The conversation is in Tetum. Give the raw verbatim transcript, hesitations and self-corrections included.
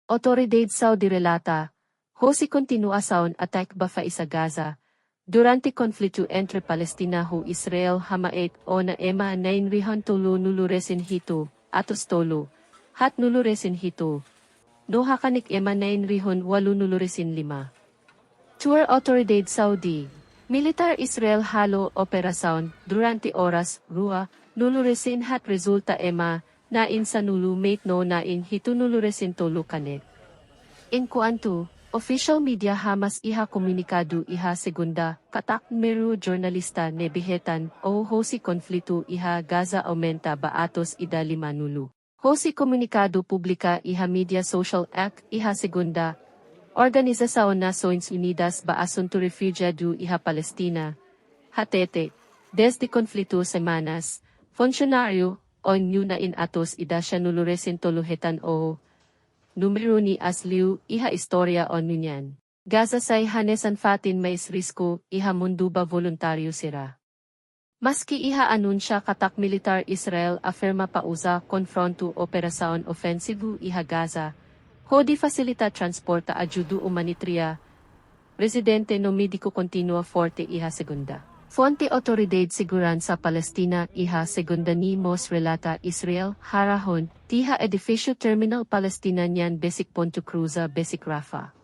Autoridade Saudi relata, hosi kontinuasaun ataque ba faixa Gaza, durante konflitu entre Palestina ho Israel hama'et ona ema na'in rihun tolunulu-resin-hitu, atus tolu, haatnulu-resin-hitu, no hakanek ema na'in rihun ualunulu-resin-lima. Tuir Autoridade Saudi, militár Israel halo operasaun durante oras ruanulu-resin-haat, rezulta ema na'in sanulu meet no na'in hitunulu-resin-tolu kanek. Enkuantu, ofisiál mídia Hamas iha komunikadu iha Segunda katak númeru jornalista ne'ebé hetan oho hosi konflitu iha Gaza aumenta ba atus ida limanulu. Hosi komunikadu publika iha mídia sosiál X iha Segunda, Organizasaun Nasoins Unidas ba Asuntu Refujiadu iha Palestina, hatete, dezde konflitu semanas, funsionáriu ONU na'in atus ida sanulu-resin-tolu hetan oho. Númeru ne'e aas liu iha istória ONU nian. Gaza sai hanesan fatin mais risku iha mundu ba voluntáriu sira. Maski iha anúnsiu katak militár Israel afirma pauza konfrontu operasaun ofensivu iha Gaza, hodi fasilita transporta ajuda umanitária, rezidente no médiku kontinua forte iha Segunda. Fonte autoridade seguransa Palestina iha Segunda ne'e mós relata Israel hahú tiha edifísiu terminál Palestina nian besik pontu kruza besik Rafah.